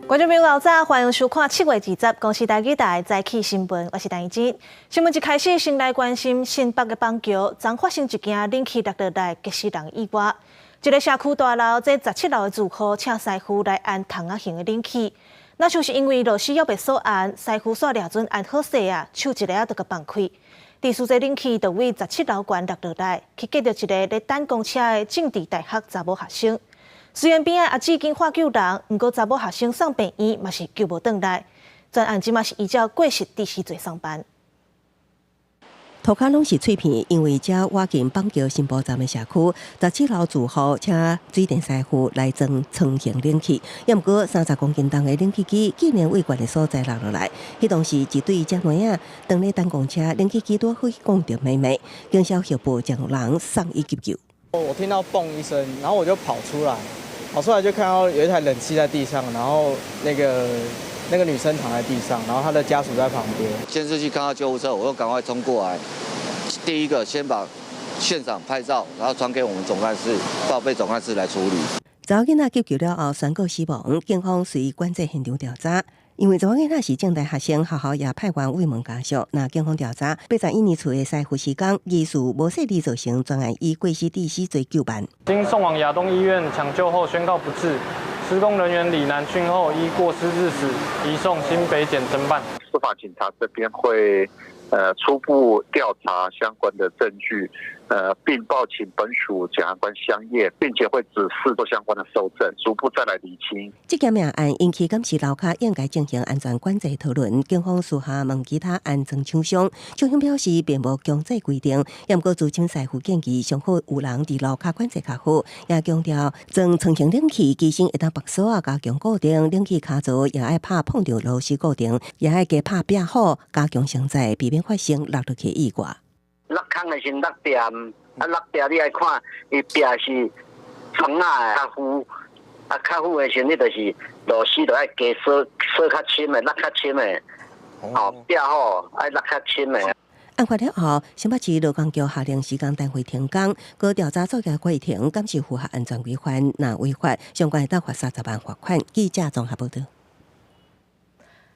觀眾朋友早，歡迎收看7月20公視台語台早起新聞，我是陳怡靜。新聞一開始，先來關心新北的板橋，昨發生一件冷氣落落來激死人意外。一个社區大樓，這17樓的住戶請師傅來安筒仔型的冷氣，若就是因為螺絲猶未鎖按，師傅煞掠準按好勢啊，手一下仔就共放開。致使這冷氣就對17樓懸落落來，去擊著一个咧等公車的政治大學查某學生。雖然邊仔阿姊緊喊救人，毋過查某學生送病院嘛是救無轉來。全案這馬是依照過失致死罪送辦。塗跤攏是碎片，因為這倚近板橋新埔站的社區，17樓住戶請水電師傅來裝窗型冷氣，猶毋過30公斤重的冷氣機竟然對懸的所在落落來。彼當時一對姐妹仔當咧等公車，冷氣機拄好摃著妹妹，警消協報將人送醫急救。我聽到嘣一聲，然後我就跑出來，跑出來就看到有一台冷氣在地上，然後那個女生躺在地上，然後她的家屬在旁邊。監視器看到救護車，我就趕快衝過來。第一個先把現場拍照，然後傳給我們總幹事，報備總幹事來處理。查某囡仔急救了後宣告死亡，警方隨趕至現場調查。因為查某囡仔是政大學生，學校也派員慰問家屬。若警方調查，81年次的師傅施工疑似無細膩造成，專案以過失致死罪究辦。經送往亞東醫院搶救後宣告不治。施工人員李南訊後依過失致死，移送新北檢偵辦。司法警察這邊會初步調查相關的證據，並報請本署檢察官相驗，並且會指示做相關的搜證，逐步再來釐清。這件命案引起監視樓跤應該進行安全管制討論，警方私下問其他安裝廠商，廠商表示並無強制規定，毋過資深師傅建議上好有人佇樓跤管制較好，也強調裝窗型冷氣機身會當縛鎖仔加強固定，冷氣卡槽也愛拍碰著螺絲固定，也愛加拍壁虎，加強承載，避免發生落落去意外。落空的時陣落壁，啊落壁你愛看，伊壁是窗仔的較厚，啊較厚的時陣你就是螺絲就愛加鎖鎖較深的，落較深的，哦壁好愛落較深的。案發了後，新北市勞工局下令施工單位停工，閣調查作業過程，敢是符合安全規範，若違法，相關會當罰30萬罰款。記者綜合報導。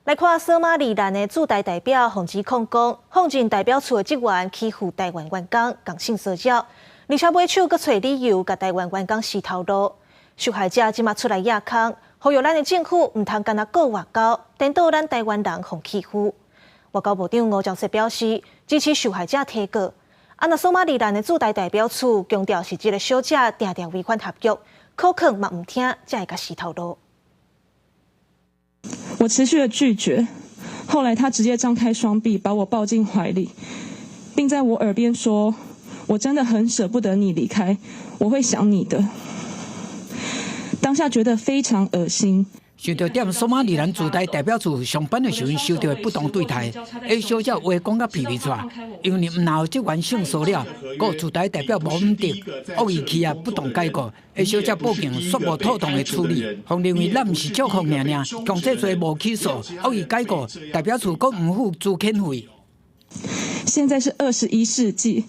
來看索馬利蘭的駐台代表予指控講，放任代表處的職員欺負台灣員工，共性騷擾，而且尾手閣揣理由共台灣員工死頭路。受害者這馬出來掖空，呼籲咱的政府毋通干焦顧外交，顛倒咱台灣人予欺負。外交部長吳釗燮表示支持受害者提告。啊，若索馬利蘭的駐台代表處強調是這个小姐定定違反合約，口勸嘛毋聽，才會共死頭路。我持續的拒絕，後來他直接張開雙臂把我抱進懷裡，並在我耳邊說：“我真的很捨不得你離開，我會想你的。”當下覺得非常噁心。受著踮索馬利蘭駐台代表處上班的時陣，受著不當對待，A 小姐話講甲皮皮剉，因為毋若予職員性騷擾，閣駐台代表無毋對，惡意欺壓不當解雇，A 小姐報警煞無妥當的處理，方認為咱毋是祝福爾爾，強制罪無起訴，惡意解雇，代表處閣毋付資遣費。現在是21世紀，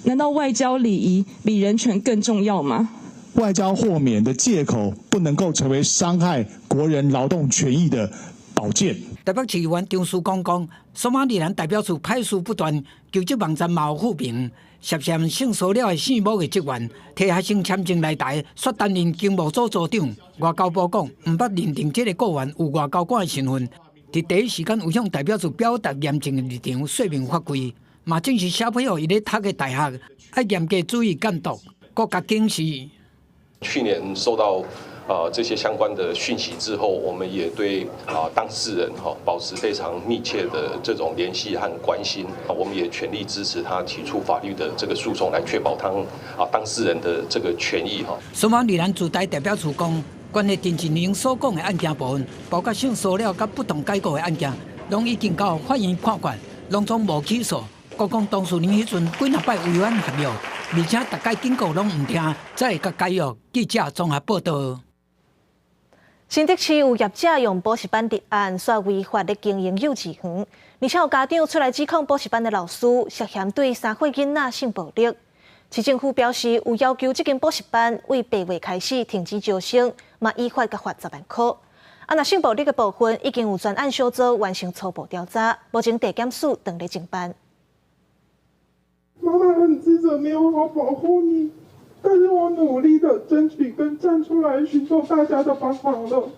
難道外交禮儀比人權更重要嗎？外交豁免的借口不能夠成為傷害國人勞動權益的寶劍。台北市議員張淑剛講，索馬利蘭代表處歹事不斷，求職網站嘛有負評，涉嫌性騷擾的姓某的職員，提學生簽證來台，煞擔任經貿組組長。外交部講，毋捌認定這个僱員有外交官的身份，佇第一時間有向代表處表達嚴正的立場，說明法規，嘛正是寫批予伊咧讀的大學，愛嚴格注意監督，閣共警示。去年收到這些相關的訊息之後，我們也對當事人哈保持非常密切的這種聯繫和關心，我們也全力支持他提出法律的這個訴訟，來確保他當事人的這個權益哈。索馬利蘭駐台代表處講，關於陳振英所講的案件部分，包括性騷擾佮不當解雇的案件，攏已經到法院判決，攏總無起訴。閣講當事人彼陣幾若擺違反合約，而且逐擺警告攏毋聽，才會共解約。記者綜合報道。新竹市有業者用補習班立案，煞違法咧經營幼稚園，而且有家長出來指控補習班的老師涉嫌對3歲囡仔性暴力。市政府表示有要求這間補習班對8月開始停止招生，嘛依法共罰10萬塊。啊，若性暴力的部分已經有專案小組完成初步調查，目前地檢署正咧偵辦。媽媽很自責，沒有好好保護你。但是我努力的爭取跟站出來尋求大家的幫忙了。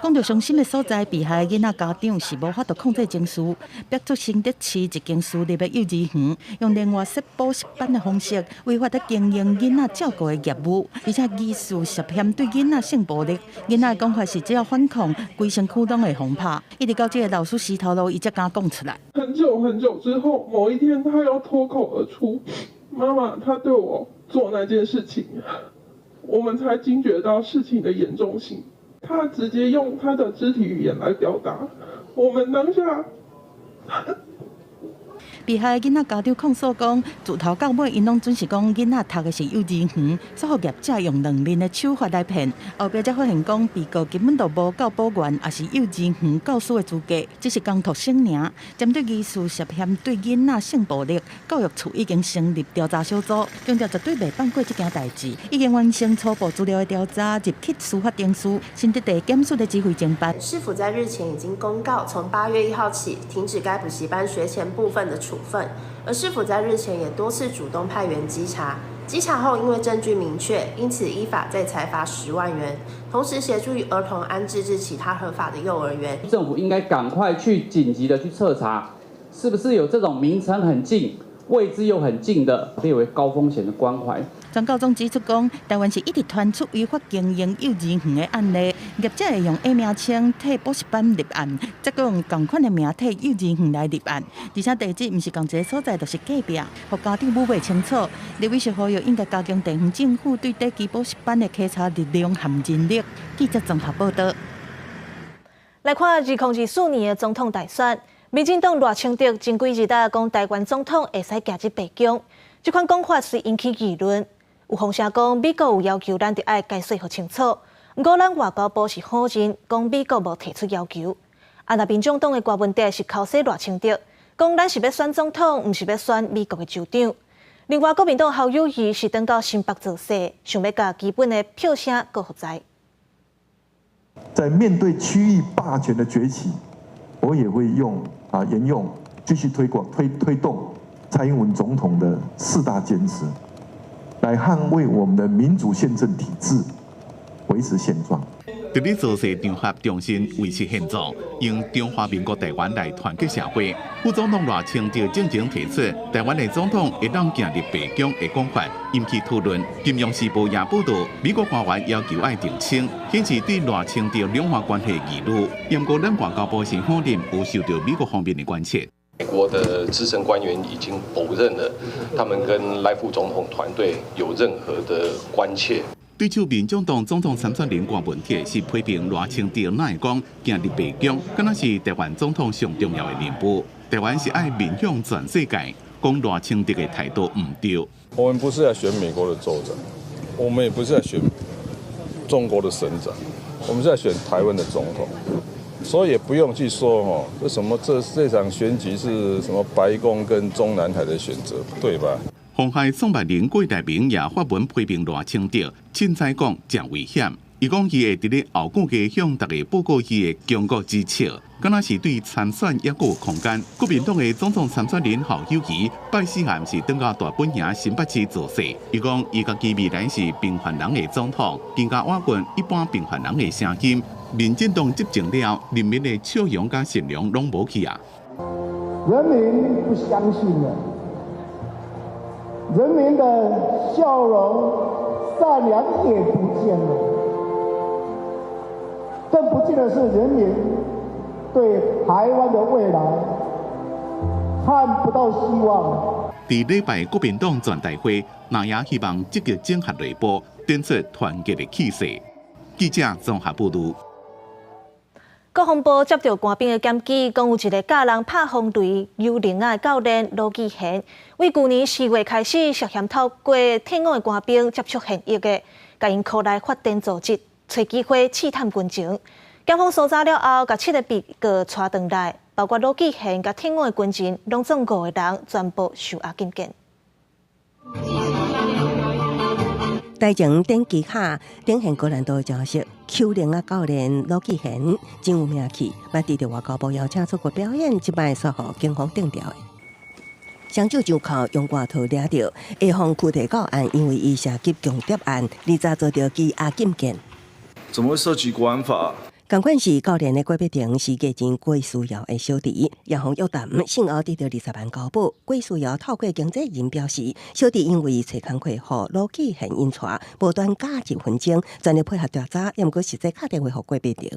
講著傷心的所在，被害囡仔家長是無法度控制情緒，逼出新竹市一間私立的幼稚園，用電話設補習班的方式，違法的經營囡仔照顧的業務，而且疑似涉嫌對囡仔性暴力。囡仔的講法是只要反抗，規身軀攏會予拍。一直到這個老師死頭路，伊才敢講出來。很久很久之後，某一天他又脫口而出：“媽媽，他對我做那件事情，我們才驚覺到事情的嚴重性。他直接用他的肢體語言來表達，我們當下。被害囡仔家長控訴講，自頭到尾，𪜶攏準是講囡仔讀的是幼稚園，煞予業者用兩面的手法來騙。後壁才發現講，被告根本就無教保員，抑是幼稚園教師的資格，只是工讀生爾。針對疑似涉嫌對囡仔性暴力，教育處已經成立調查小組，強調絕對袂放過這件代誌，已經完成初步資料的調查，入去司法程序，新竹地檢署咧指揮偵辦。市府在日前已經公告，從8月1號起停止該補習班學前部分的處分，而市府在日前也多次主動派員稽查，稽查後因為證據明確，因此依法再裁罰10萬元，同時協助兒童安置至其他合法的幼兒園。政府應該趕快去緊急的去徹查，是不是有這種名稱很近、位置又很近的列為高風險的關懷。專教總指出講，台灣是一直傳出違法經營幼稚園的案例，業者會用假名稱替補習班立案，再閣用仝款的名替幼稚園來立案，而且地址毋是仝一个所在，就是隔壁，予家長摸袂清楚。立委是呼籲應該加強地方政府對短期補習班的稽查力量和人力。記者綜合報道。來看2024年的總統大選，民進黨賴清德前幾日啊講台灣總統會使行入白宮，這款講法遂引起議論。有風聲講美國有要求咱著愛解說予清楚，毋過咱外交部是否認講美國無提出要求。啊，若民眾黨的郭文哲是剾洗賴清德，講咱是欲選總統，毋是欲選美國的州長。另外，國民黨侯友宜是轉到新北造勢，想欲共基本的票聲閣予在。在面對區域霸權的崛起，我也會用啊沿用繼續推廣推動蔡英文總統的四大堅持，來捍衛我們的民主憲政體制，維持現狀。佇咧造勢場合重新維持現狀，用中華民國台灣來團結社會。副總統賴清德進前提出，台灣的總統會當行入白宮的講法，引起討論。金融時報也報道，美國官員要求愛澄清，顯示對賴清德兩岸關係疑慮。毋過，咱外交部是否認有受到美國方面的關切。美國的資深官員已經否認了，他們跟賴副總統團隊有任何的關切。對手民進黨總統參選人郭文鐵是批評賴清德哪會講行入白宮，敢若是台灣總統上重要的任務。台灣是愛面向全世界，講賴清德的態度毋對。我們不是在選美國的州長，我們也不是在選中國的省長，我們是在選台灣的總統，所以也不用去說哦，這什麼這場選舉是什麼白宮跟中南海的選擇，對吧？鴻海創辦人郭台銘也發文批評賴清德，凊彩講誠危險。伊講伊會佇咧後個月向大家報告伊的強國之策，敢若是對參選猶閣有空間。國民黨的總統參選人侯友宜拜四暗時轉到大本營新北市造勢。伊講伊家己未來是平凡人的總統，更加倚近一般平凡人的聲音。民進黨執政了，人民的笑容佮善良攏無去啊！人民不相信了，人民的笑容、善良也不見了。更不見的是，人民對台灣的未來看不到希望。佇禮拜國民黨全代會，那也希望積極整合內部，展出團結的氣勢。記者綜合報道。國防部接著官兵的檢舉，講有一个教人拍風雷幽靈仔的教練盧繼賢，對舊年4月開始涉嫌透過退伍的官兵接觸現役的，共𪜶箍來發展組織，揣機會試探軍情。檢方搜查了後，共七个被告帶轉來，包括盧繼賢佮退伍的軍人，攏總五个人全部受押禁見。台前電機下展現高難度的招式，丘陵仔教練盧繼賢真有名氣，捌得著外交部邀請出國表演，這擺煞予警方定調的。雙手上銬用外套掠著，下方軀提到案，因為伊涉及強盜案，二十遭著羈押禁見。怎麼會涉及國安法？仝款是教練的郭碧婷是繼前郭書瑤的小弟，也予約談，信後得著20萬交保。郭書瑤透過經紀人表示，小弟因為揣工課予盧繼賢𪜶帶，無端加入紛爭，全力配合調查，毋過實際敲電話予郭碧婷。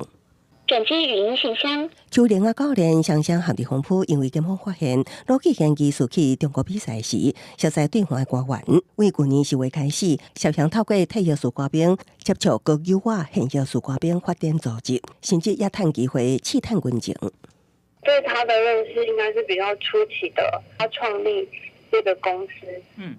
轉接語音信箱。丘陵仔教練雙雙陷佇風波，因為檢方發現盧繼賢疑似去中國比賽時，熟似對方的官員。為舊年10月開始，涉嫌透過退役士官兵接觸高優化現役士官兵發展組織，甚至也趁機會試探軍情。對他的認識應該是比較初期的，他創立這個公司，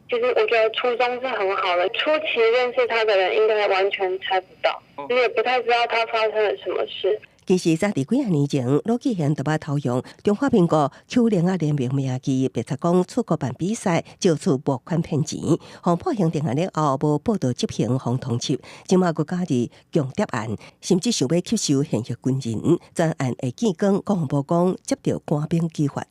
其實我覺得初衷是很好的。初期認識他的人應該完全猜不到，也不太知道他發生了什麼事。其實早佇幾仔年前，盧繼賢就捌偷用中華民國丘陵仔聯盟名義，白賊講出國辦比賽，借此募款騙錢，予判刑定案了後，無報到執行，予通緝，這馬閣加入強盜案，甚至想欲吸收現役軍人，專案會見光，國防部講接著官兵舉發。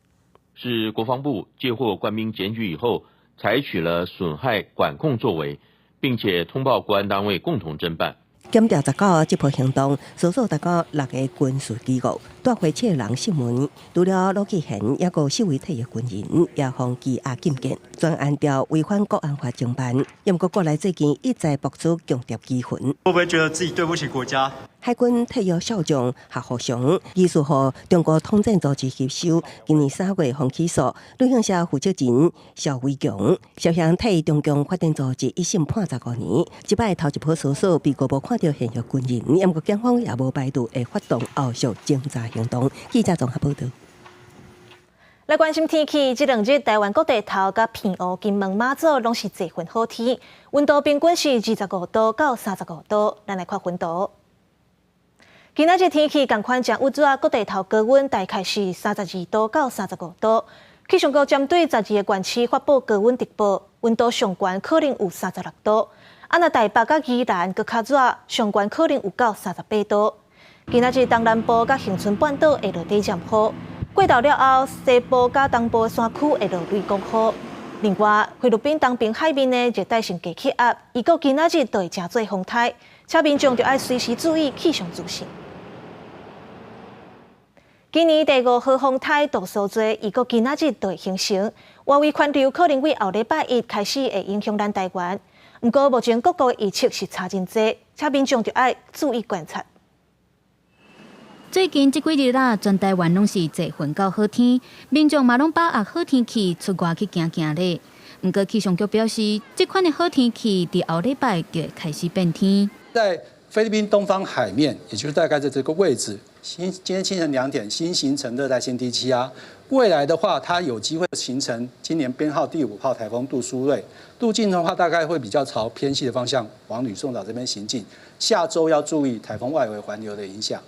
是國防部接獲官兵檢舉以後，採取了損害管控作為，並且通報國安單位共同偵辦。檢調19這波行動，搜索達到六个軍事機構，帶回七个人訊問，除了盧繼賢，抑閣有四位退役軍人也予羈押禁見，專案調違反國安法偵辦。毋過國內最近一再爆出強盜疑雲，會不會覺得自己對不起國家？海軍退役少將夏福祥，疑似予中國統戰組織吸收，今年3月予起訴。旅行社負責人蕭偉強涉嫌替中共發展組織，一審判15年。這擺頭一波搜索，被告無看著現役軍人，毋過檢方也無排除會發動後續偵查行動。記者綜合報導。來關心天氣，這兩日台灣各地頭佮澎湖、金門、馬祖攏是濟雲好天，溫度平均是25度到35度。咱來看溫度。今仔日天氣仝款誠鬱熱，各地頭高溫大概是32度到35度。氣象局針對12個縣市發布高溫特報，溫度上懸可能有36度。啊，若台北佮宜蘭閣較熱，上懸可能有到38度。今仔日東南部佮恆春半島會落短暫雨，過晝了後，西部佮東部山區會落雷公雨。另外，菲律賓東邊海面的熱帶性低氣壓，預估今仔日就會成做風颱，請民眾著愛隨時注意氣象資訊。今年第五號風颱杜蘇芮，預估今仔日就會形成，外圍環流可能對後禮拜一開始會影響咱台灣。毋過目前各國預測是差真濟，請民眾著愛注意觀察。最近這幾日啦，全台灣攏是濟雲到好天，民眾嘛攏把握好天氣出外去行行咧。毋過氣象局表示，這款的好天氣佇後禮拜就會開始變天。在菲律賓東方海面，也就是大概在這個位置，今天清晨2點新形成熱帶性低氣壓，未來的話，它有機會形成今年編號第5號颱風杜蘇芮。路徑的話，大概會比較朝偏西的方向往呂宋島這邊行進。下週要注意颱風外圍環流的影響。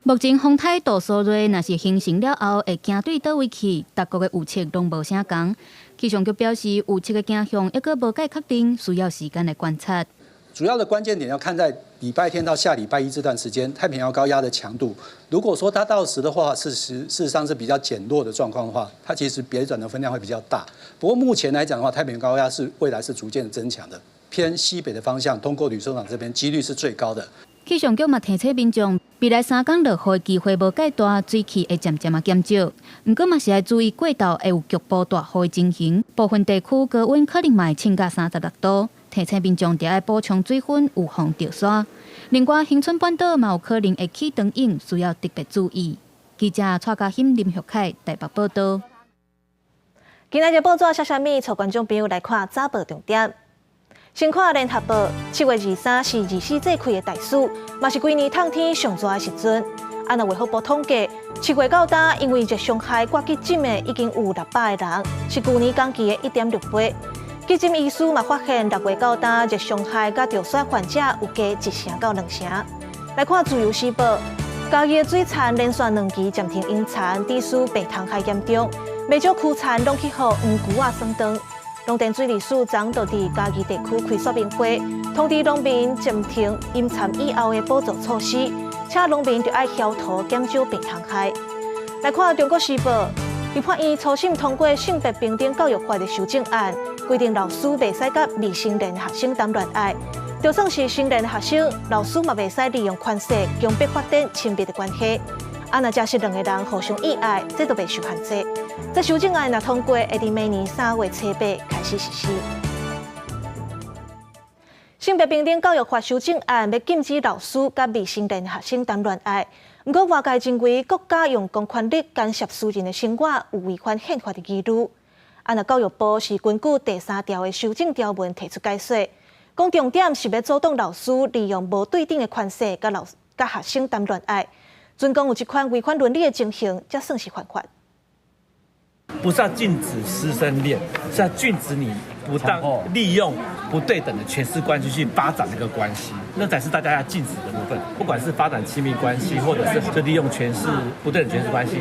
目前風颱杜蘇芮若是形成了後，會行對佗位去，各國的預測攏無啥仝。氣象局表示，預測的走向猶閣無蓋確定，需要時間來觀察。主要的關鍵點要看在禮拜天到下禮拜一這段時間，太平洋高壓的強度。如果說它到時的話，事實上是比較減弱的狀況的話，它其實別轉的分量會比較大。不過目前來講的話，太平洋高壓是未來是逐漸增強的，偏西北的方向通過呂宋島這邊幾率是最高的。氣象局嘛提醒民眾，未來3工落雨的機會無蓋大，水汽會漸漸仔減少。毋過嘛是愛注意過晝會有局部大雨的情形，部分地區高溫可能嘛會衝到36度。提醒民眾著愛補充水分，預防著沙。另外，恆春半島嘛有可能會起長湧，需要特別注意。記者蔡嘉欣、林玉凱台北報導。今仔日報紙寫啥物？帶觀眾朋友來看早報重點。先看聯合報，7月23是二十四節氣的大暑，嘛是規年透天上熱的時陣。啊，若衛福部統計，7月到今，因為熱傷害掛急診的已經有600個人，是舊年同期的1.6倍。急診醫師嘛發現，6月到今熱傷害佮著痧患者有加1成到2成。來看自由時報，嘉義的水田連續兩期暫停淹田，致使病蟲害嚴重，袂少區田攏去予黃龜仔損斷。農田水利署昨就佇嘉義地區開說明會，通知農民暫停淹田以後的補助措施，請農民著愛消土減少病蟲害。來看中國時報，立法院初審通過性別平等教育法的修正案，規定老師袂使佮未成年學生談戀愛，就算是成年學生，老師嘛袂使利用權勢強迫發展親密的關係。啊，若這是兩个人互相意愛，這都袂受限制。這修正案若通過，會佇明年3月初8開始實施。性別平等教育法修正案欲禁止老師佮未成年學生談戀愛。毋過外界認為國家用公權力干涉私人的生活，有違反憲法的疑慮。啊，若教育部是根據第三條的修正條文提出解說，講重點是欲阻擋老師利用無對等的權勢佮老佮學生談戀愛。準講有這款違反倫理的情形，才算是犯法。不是要禁止師生戀，是要禁止你不當利用不對等的權勢關係去發展這個關係，那才是大家要禁止的部分。不管是發展親密關係，或者是就利用權勢不對等權勢關係，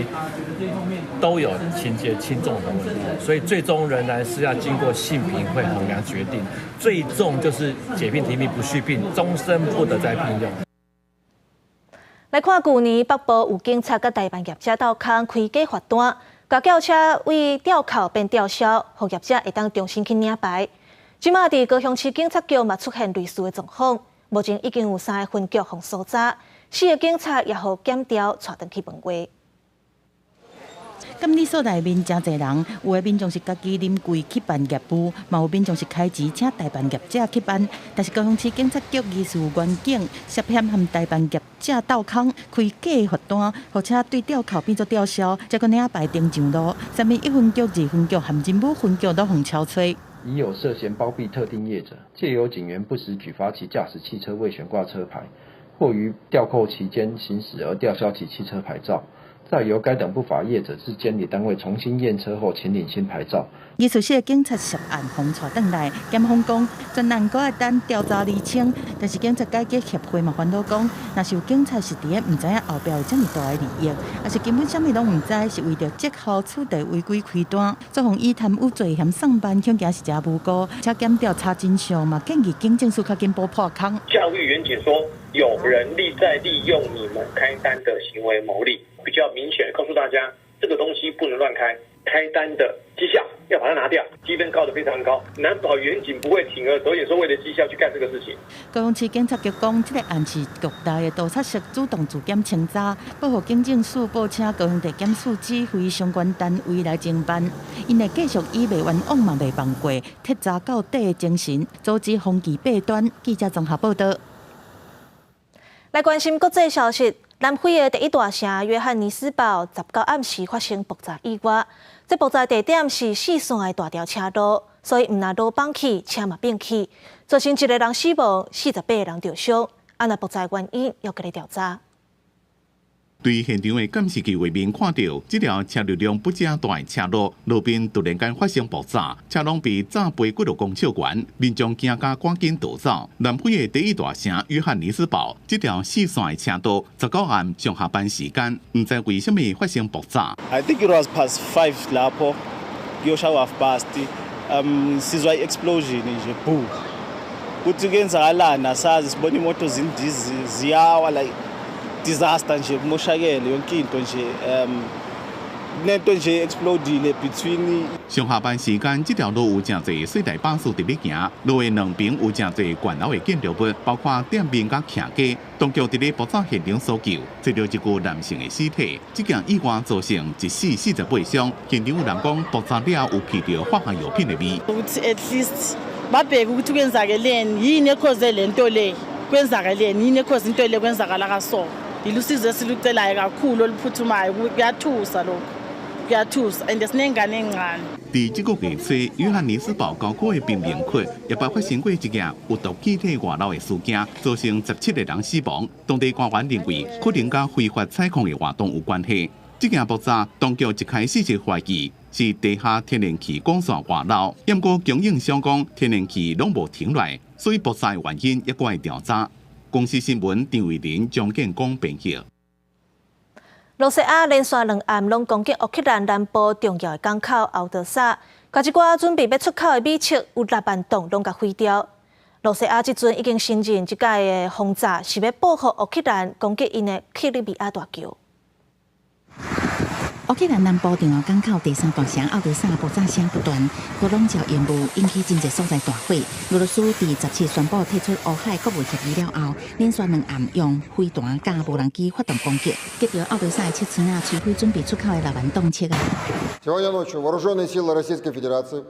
都有情節輕重的問題。所以最終仍然是要經過性平會衡量決定，最重就是解聘、停聘、不續聘，終身不得再聘用。來看舊年北部有警察佮代辦業者鬥空開假罰單，共轎車對吊扣變吊銷，予業者會當重新去領牌。這馬佇高雄市警察局嘛出現類似的狀況，目前已經有三个分局予搜查，四个警察也予檢調帶轉去問話。監理所內面誠濟人，有的民眾是家己臨櫃去辦業務，嘛有民眾是開錢請代辦業者去辦。但是高雄市警察局技術員警涉嫌和代辦業者鬥空開假罰單，予車對吊扣變做吊銷，才閣領牌登上路。三民一分局、二分局和仁武分局攏予敲揣。疑有涉嫌包庇特定業者，藉由警員不實舉發其駕駛汽車未懸掛車牌，或於吊扣期間行駛而吊銷其汽車牌照。再由該等不法業者至監理單位重新驗車後，請領新牌照。24個警察涉案，予帶轉來，檢方講全案閣愛等調查釐清。但是警察改革協會嘛煩惱講，若是有警察是佇咧毋知影後壁有遮爾大的利益，抑是根本啥物攏毋知，是為著績效取締違規開單，做予以貪污罪嫌送辦，恐驚是誠無辜。且檢調查真相嘛，建議警政署較緊補破空。教育員警說，有人利在利用你們開單的行為牟利。比較明顯告訴大家，這個東西不能亂開，開單的績效要把它拿掉，積分高得非常高，難保員警不會鋌而走險，說為了績效去幹這個事情。高雄市警察局講，這個案是局內的督察室主動自檢清查，報予警政署報請高雄地檢署指揮相關單位來偵辦。𪜶會繼續以袂冤枉嘛袂放過，徹查到底的精神，阻止風紀弊端。記者綜合報道。來關心國際消息。南非的第一大城約翰尼斯堡19暗時發生爆炸意外，這爆炸地點是四線的大條車路，所以毋但路崩去，車嘛變去，造成一個人死亡，48個人著傷。啊，若爆炸原因猶閣咧調查。對現場的監視器畫面看到，這條車流量不正大的車路，路邊突然間發生爆炸，車攏被炸飛幾落公尺遠，民眾驚甲趕緊逃走。南非的第一大城約翰尼斯堡，這條四線的車道，19暗上下班時間，毋知為啥物發生爆炸。 I think it was past 5 lapho kuyoshawa half past. Sizwa i-explosion nje boom. Kuthi kuyenzakalani asazi sibona imoto zindiza ziyawa like disaster nje kumoshakele yonke into nje kunento nje explodile between 上下班時間，這條路有誠濟細台巴士佇咧行，路的兩邊有誠濟懸樓的建築物，包括店面佮徛家。當局佇咧爆炸現場搜救，找著一具男性的屍體。這件意外造成一死48傷，現場有人講爆炸了有聞著化學藥品的味。 Ukuthi at least babheke ukuthi kwenzakeleni yini e-cause le nto le kwenzakaleni yini e-cause into le kwenzakala kaso ilusizo esilucelayo kakhulu oluphuthumayo kuyathusa lokho kuyathusa and sinengane encane. 佇這個月初，約翰尼斯堡郊區的貧民窟也捌發生過一件有毒氣體外漏的事件，造成17個人死亡。當地官員認為，可能佮非法採礦的活動有關係。這件爆炸當局一開始就懷疑是地下天然氣管線外漏，毋過供應商講天然氣攏無停落來，所以爆炸的原因猶閣愛調查。公視新聞張慧玲、張建光編譯。羅西亞連續兩暗攏攻擊烏克蘭南部重要的港口敖德薩，共一寡準備欲出口的米粟有6萬噸攏共毀掉。羅西亞這陣已經承認這擺的轟炸是欲報復烏克蘭攻擊𪜶的克里米亞大橋。烏克蘭南部重要港口第三大城敖德薩爆炸聲不斷，高籠罩煙霧引起真濟所在大火。俄羅斯佇17宣布退出烏海穀物協議了後，連續兩暗用飛彈佮無人機發動攻擊，擊著敖德薩的七倉仔摧毀準備出口的6萬噸粟仔。 Сегодня ночью вооруженные силы Российской Федерации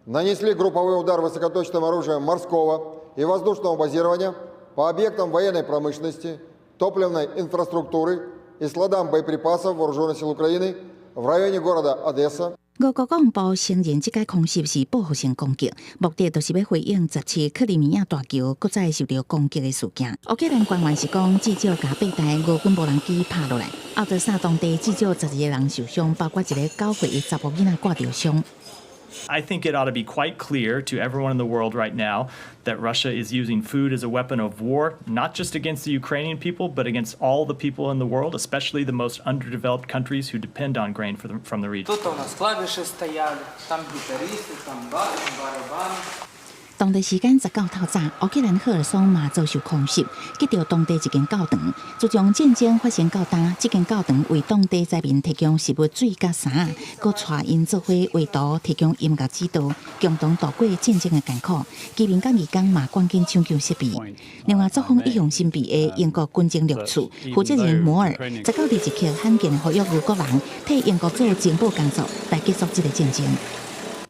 нанесли групповой удар высокоточным оружием морского и воздушного базирования по объектам военной промышленности, топливной инфраструктуры и складам боеприпасов Вооруженных сил Украины в районе города Одесса. 俄國國防部承認，這擺空襲是報復性攻擊，目的就是欲回應17克里米亞大橋閣再受著攻擊的事件。烏克蘭官員是講，至少共八台俄軍無人機拍落來，敖德薩當地至少12個人受傷，包括一个9歲的查某囡仔掛著傷。 I think it ought to be quite clear to everyone in the world right now that Russia is using food as a weapon of war, not just against the Ukrainian people, but against all the people in the world, especially the most underdeveloped countries who depend on grain from the region. Тут у нас клавиши стояли, там гитаристы, там барабаны. 當地時間19透早，烏克蘭赫爾松嘛遭受空襲，擊著當地一間教堂。自從戰爭發生到今，這間教堂為當地災民提供食物、水佮衫，閣帶𪜶做伙畫圖，提供音樂指導，共同度過戰爭的艱苦。居民佮義工嘛趕緊搶救設備。另外，作風一向神秘的英國軍情六處負責人摩爾，19日一刻罕見呼籲俄國人替英國做情報工作，來結束這个戰爭。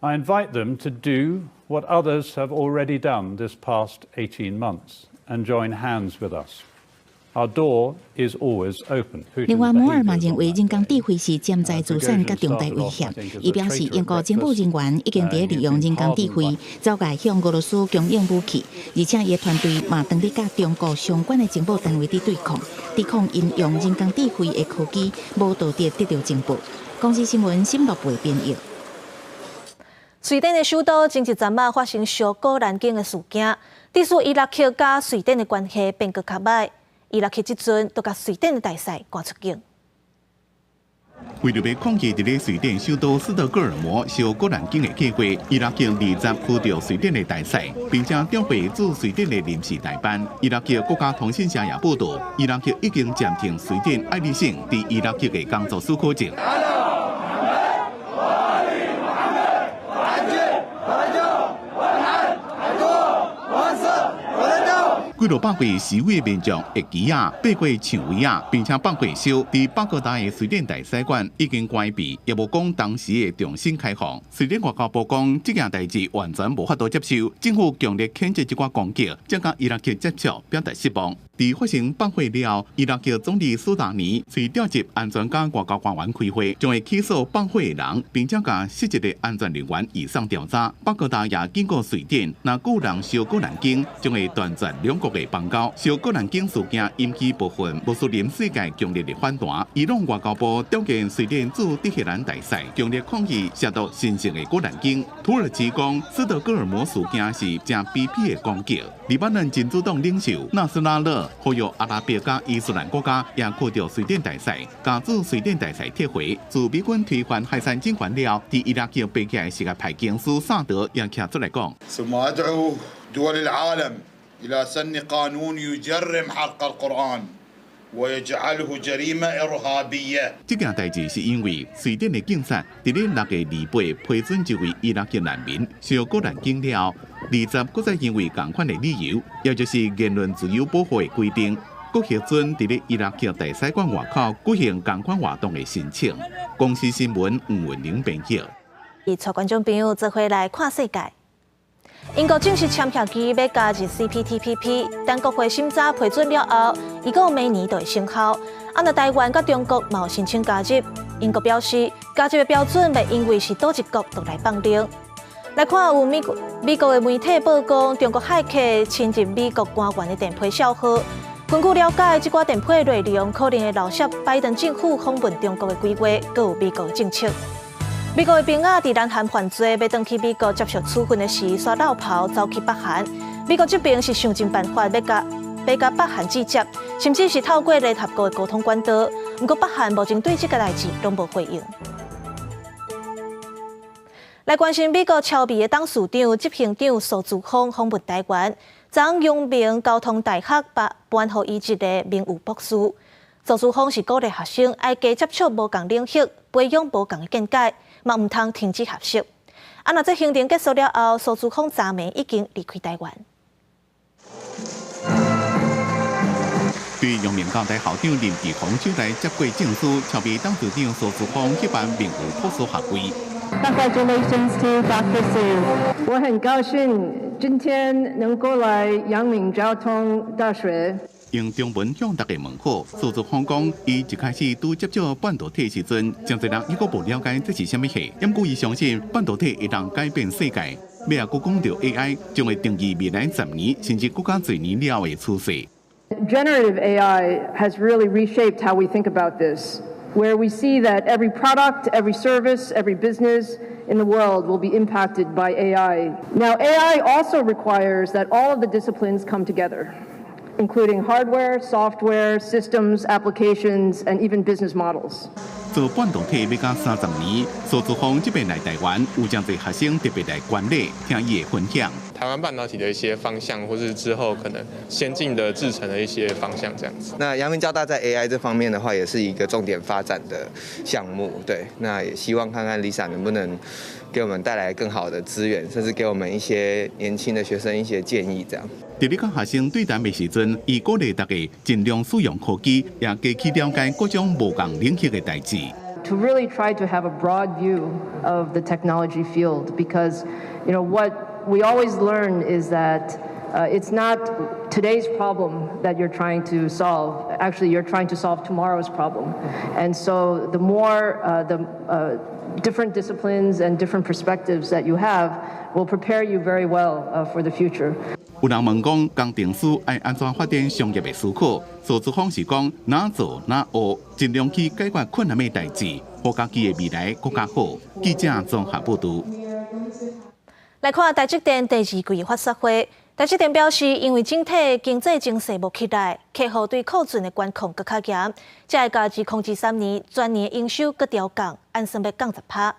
I invite them to do what others have already done this past 18 months and join hands with us. Our door is always open. 另外，摩爾嘛認為人工智慧是潛在資產佮重大威脅。伊表示，英國情報人員已經佇咧利用人工智慧，走來向俄羅斯供應武器，而且伊的團隊嘛當咧佮中國相關的情報單位佇對抗，抵抗𪜶用人工智慧的科技無道德得著情報。公視新聞沈樂培編譯。瑞典的首都前一陣仔發生燒古蘭經的事件，致使伊拉克佮瑞典的關係變閣較䆀。伊拉克這陣都共瑞典的大使趕出境。為著欲抗議佇咧瑞典首都斯德哥爾摩燒古蘭經的計劃，伊拉克20驅逐瑞典的大使，並且調回駐瑞典的臨時代辦。伊拉克國家通訊社也報道，伊拉克已經暫停瑞典愛麗幸佇伊拉克的工作許可證。幾落百位示威民眾會旗仔、爬過牆圍仔，並且放火燒。佇巴格達的瑞典大使館已經關閉，也無講當時會重新開放。瑞典外交部講，這件代誌完全無法度接受，政府強烈譴責這寡攻擊，將佮伊拉克接觸表達失望。佇發生放火了後，伊拉克總理蘇達尼隨召集安全佮外交官員開會，將會起訴放火的人，並且共失職的安全人員移送調查。巴格達也警告瑞典，若閣有人燒古蘭經，將會斷絕兩國的邦交。燒古蘭經事件引起部分穆斯林世界強烈的反彈。伊朗外交部召見瑞典駐德黑蘭大使，強烈抗議褻瀆神聖的古蘭經。土耳其講，斯德哥爾摩事件是誠卑鄙的攻擊。黎巴嫩真主黨領袖納斯拉勒呼籲阿拉伯佮伊斯蘭國家也驅逐瑞典大使，共駐瑞典大使撤回。自美軍推翻海珊政權了後，佇伊拉克爬起來什葉派經師薩德也徛出來講。 ثم أدعو دول العالم إلى سن قانون يجرم حرق القرآن ويجعله جريمة إرهابية。這件代誌是因為瑞典的警察佇咧6月28批准一位伊拉克難民燒古蘭經了後，20閣再因為仝款的理由，也就是言論自由保護的規定，閣核准佇咧伊拉克大使館外口舉行仝款活動的申請。公視新聞吳文玲編譯。𪜶觀眾朋友做伙來看世界。英國正式簽協議欲加入 CPTPP，等國會審查批准了後，預估明年就會生效。啊，若台灣佮中國嘛有申請加入，英國表示，加這个標準袂因為是佗一國就來放寬。來看有美國的媒體報講，中國駭客侵入美國官員的電批帳號。根據了解，這寡電批內容可能會漏泄拜登政府訪問中國的規劃，閣有美國政策。美國的兵仔佇南韓犯罪，欲轉去美國接受處分的時，煞落跑走去北韓。美國這邊是想盡辦法欲共北韓制裁，甚至是透過聯合國的溝通管道。毋過北韓目前對這个代誌攏無回應。來關心美國超微的董事長、執行長蘇姿豐訪問台灣，昨陽明交通大學頒予伊一个名譽博士。蘇姿豐是鼓勵學生愛加接觸無仝領域，培養無仝的見解，嘛毋通停止學習。啊，若這行程結束了後，蘇姿豐昨暝已經離開台灣。對陽明交大校長林其鴻招來接過證書，超微董事長蘇姿豐彼頒名譽博士學位。 Congratulations to Dr. Su。我很高興今天能夠來陽明交通大學。用中文向大家問好，蘇姿豐講，伊一開始拄接觸半導體時陣，誠濟人猶閣無了解這是啥物貨，毋過伊相信半導體會當改變世界。尾仔閣講著 AI 將會定義未來10年甚至閣較濟年了的趨勢。 Generative AI has really reshaped how we think about this, where we see that every product, every service, every business in the world will be impacted by AI. Now, AI also requires that all of the disciplines come together, including hardware, software, systems, applications, and even business models. 做半導體欲甲30年，蘇姿豐這擺來台灣，有誠濟學生特別來觀禮，聽伊的分享。台灣半導體的一些方向，或是之後可能先進的製程的一些方向，這樣子。那陽明交大在 AI 這方面的話，也是一個重點發展的項目。對，那也希望看看 Lisa 能不能給我們帶來更好的資源，甚至給我們一些年輕的學生一些建議，這樣。佇咧佮學生對談的時陣，伊鼓勵大家盡量使用科技，也加去了解各種無仝領域的代誌。 To really try to have a broad view of the technology field, because what we always learn is that it's not today's problem that you're trying to solve. Actually, you're trying to solve tomorrow's problem. And so the more the different disciplines and different perspectives that you have will prepare you very well for the future. 有人問講，工程師愛按怎發展商業的思考？蘇姿豐是講，哪做哪學，盡量去解決困難的代誌，予家己的未來閣較好。記者綜合報導。來看台積電第二季法說會，台積電表示，因為整體經濟情勢無起來，客戶對庫存的管控閣較嚴，才會共2023年全年營收閣調降，按算欲降10%。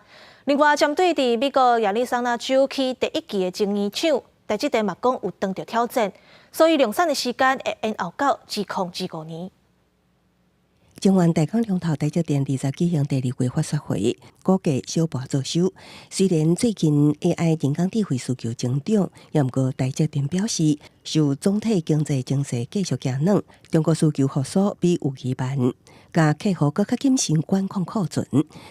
另外，針對佇美國亞利桑那州起第一期的晶圓廠，台積電嘛講有當著挑戰，所以量產的時間會延後到2025年。中原代工龍頭台積電20舉行第二季法說會，股價小盤做收。雖然最近 AI 人工智慧需求增長，也毋過台積電表示，受總體經濟情勢繼續行軟，中國需求復甦比預期慢，共客戶閣較謹慎管控庫存，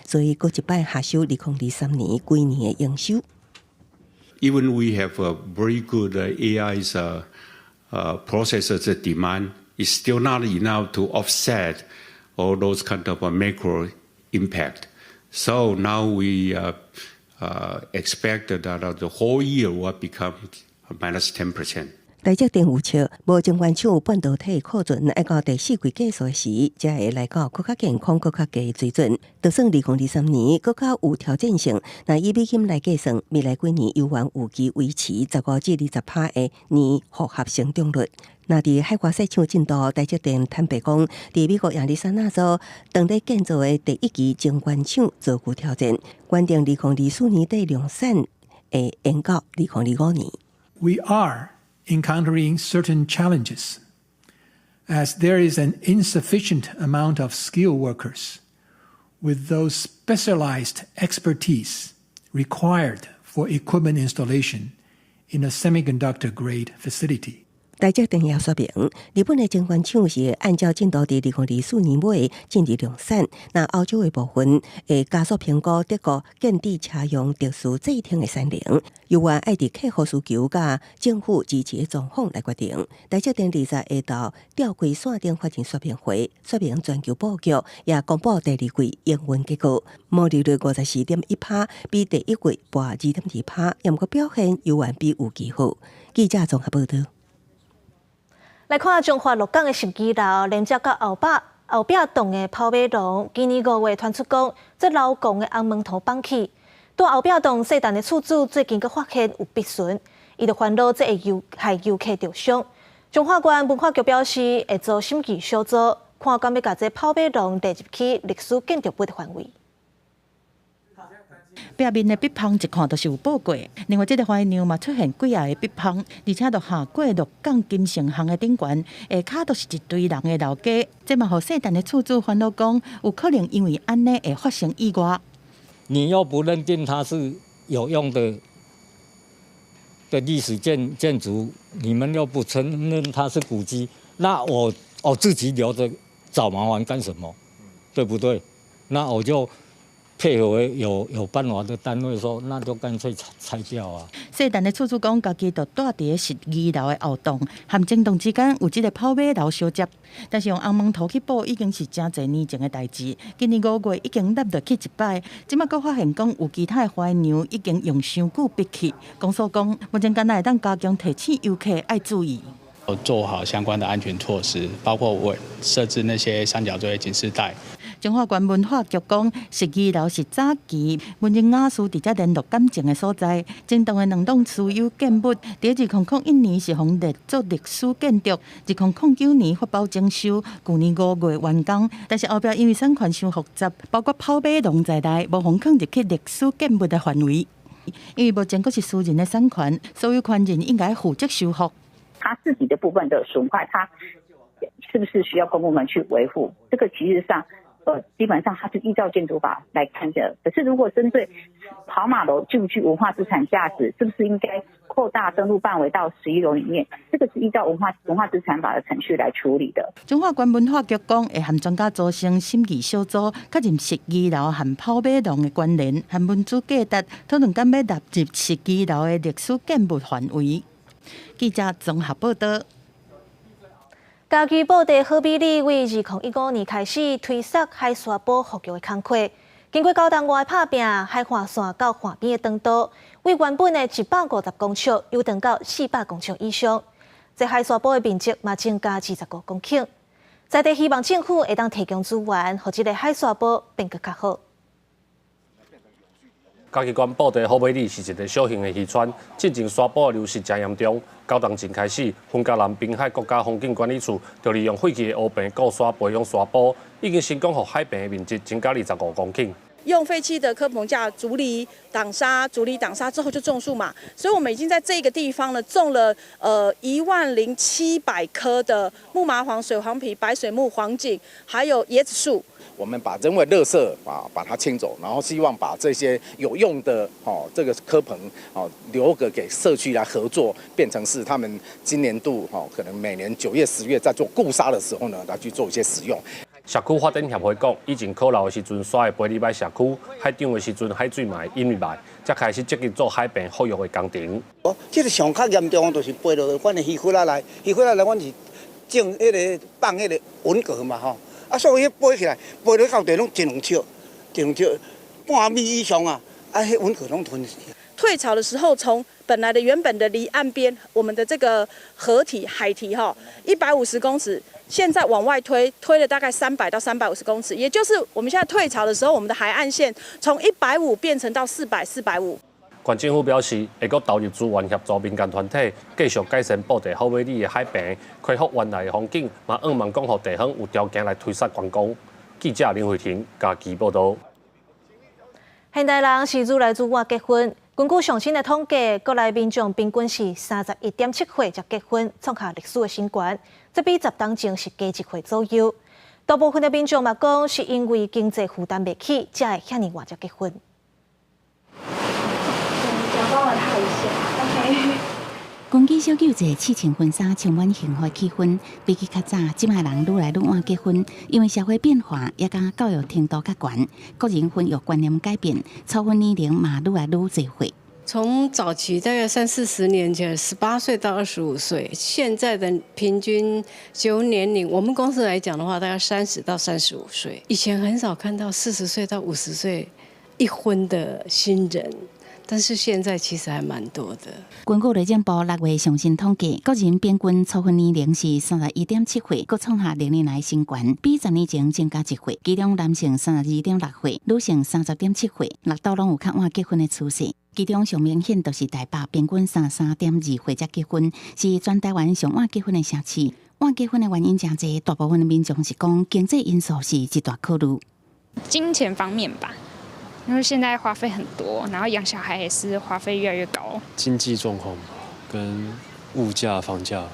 所以閣一擺下修2023年規年的營收。 Even we have a very good AI's processors demand is still not enough to offset all those kind of macro impact. So now we expect that the whole year will become minus 10%. 台積電預測，無晶圓廠半導體庫存愛到第四季結束時，才會來到閣較健康、閣較低水準。就算2023年閣較有挑戰性，若以美金來計算，未來幾年猶原有機維持15至20%的年複合成長率。若佇海外設廠進度，台積電坦白講，佇美國亞利桑那州當咧建造的第一期晶圓廠遭遇挑戰，原定2024年底量產，會延到2025年。 We are encountering certain challenges, as there is an insufficient amount of skilled workers with those specialized expertise required for equipment installation in a semiconductor grade facility. 台積電也說明，日本的晶圓廠是按照進度佇2024年尾進入量產。那歐洲的部分會加速評估德國建置車用特殊製程的產能，猶原愛佇客戶需求佮政府支持的狀況來決定。台積電20下晝召開線頂法人說明會，說明全球布局，也公布第二季營運結果，毛利率54.1%，比第一季跋2.2%，毋過表現猶原比預期好。記者綜合報導。來看彰化鹿港的十二樓，連接到後壁棟的跑馬廊，今年5月傳出講，這樓摃的紅毛塗崩去，佇後壁棟細陳的厝主最近閣發現有蟄蟳，伊就煩惱這會害遊客著傷。彰化縣文化局表示，會組審議小組，看敢欲共這跑馬廊列入去歷史建築物的範圍。壁面的蟄蜂一看就是有補過。另外，這個花娘嘛出現幾仔个蟄蜂，而且就下過鹿港金城巷的頂懸，下跤都是一堆人的老街。這嘛予細陳的厝主煩惱講，有可能因為按呢會發生意外。你又不認定它是有用的歷史建築，你們又不承認它是古蹟，那我自己留着找麻煩幹什麼？對不對？那我就配合有辦法的單位說，那就乾脆拆掉啊。細陳的厝主講，家己就蹛佇咧12樓的後棟，和前棟之間有這个跑馬樓相接，但是用紅毛塗去補已經是誠濟年前的代誌。今年5月已經凹落去一擺，這馬閣發現講有其他的花娘已經用傷久逼去。公所講，目前敢若會當加強提醒遊客愛注意，做好相關的安全措施，包括我設置那些三角錐警示帶。彰化縣文化局講，十二樓是早期文人雅士佇遮聯絡感情的所在。前棟的兩棟私有建物，佇2001年是予列作歷史建築，2009年發包整修，舊年5月完工。但是後壁因為產權傷複雜，包括跑馬廊在內，無予放入去歷史建物的範圍。因為目前閣是私人的產權，所有權人應該負責修復。他自己的部分的損壞，他是不是需要公部門去維護？這個其實上。基本上它是依照建築法來看的。可是如果針對跑馬樓具不具文化資產價值，是不是應該擴大登錄範圍到11樓裡面？這個是依照文化資產法的程序來處理的。彰化縣文化局講，會和專家組成審議小組，確認十二樓和跑馬廊的關聯和文資價值，討論敢欲納入十二樓的歷史建物範圍。記者綜合報導。嘉義布袋好美里為2015年開始推捒海沙埔復育的工課，經過九冬外拍拚，海岸線到岸邊的長度，為原本的150公尺，延長到400公尺以上。這海沙埔的面積嘛增加25公頃。在地希望政府會當提供資源，予這个海沙埔變閣較好。嘉義縣布袋好美里是一个小型的漁村，進前沙埔的流失誠嚴重。九冬前開始，雲嘉南濱海國家風景管理處就利用廢棄的烏棚固沙培養沙埔，已經成功予海平的面積增加25公頃。用廢棄的蚵棚架築籬擋沙，築籬擋沙之後就種樹嘛，所以我們已經在這個地方呢種了10,700棵的木麻黃、水黃皮、白水木、黃槿，還有椰子樹。我們把人為垃圾啊把它清走，然後希望把這些有用的哦這個蚵棚哦留個給社區來合作，變成是他們今年度哦可能每年9月、10月在做固沙的時候呢，來去做一些使用。社區發展協會講，以前考老的時陣，沙會飛入來社區；海漲的時陣，海水嘛會淹入來，才開始積極做海邊復育的工程。哦，這个上較嚴重就是飛落阮的魚窟仔內，魚窟仔內阮是種彼个放彼个文蛤嘛吼，啊，所以彼飛起來，飛落到地攏一兩尺，一兩尺半米以上啊，啊，彼文蛤攏吞死。退潮的時候，從本來的原本的離岸邊，我們的這個河堤海堤哈，150公尺，現在往外推，推了大概300到350公尺，也就是我們現在退潮的時候，我們的海岸線從150變成到400、450。縣政府表示，會閣投入資源協助民間團體，繼續改善布袋好美里的海邊，恢復原來的風景，嘛向望講予地方有條件來推捒觀光。記者林慧婷嘉義報導。現代人是愈來愈晚結婚。根據上新的統計，國內民眾平均是31.7歲才結婚，創下歷史的新高。這比10冬前是加1歲左右。大部分的民眾嘛講，是因為經濟負擔袂起，才會遐爾晚才結婚。幫我看一下，OK。根據小舅子試穿婚紗，充滿幸福氣氛。比起較早，這擺人愈來愈晚結婚，因為社會變化，也佮教育程度較懸，個人婚育觀念改變，初婚年齡嘛愈來愈濟歲。從早期大概三四十年前，18歲到25歲，現在的平均結婚年齡，我們公司來講的話，大概30到35歲。以前很少看到40歲到50歲一婚的新人。但是現在其實還蠻多的。根據內政部6月上新統計，國人平均初婚年齡是31.7歲，閣創下歷年來新高，比10年前增加1歲。其中男性32.6歲，女性30.7歲，六都攏有較晚結婚的趨勢。其中上明顯就是台北平均33.2歲才結婚，是全台灣上晚結婚的城市。晚結婚的原因誠濟，大部分的民眾是講經濟因素是一大考慮。金錢方面吧。因為現在花費很多，然後養小孩也是花費越來越高。經濟狀況跟物價、房價，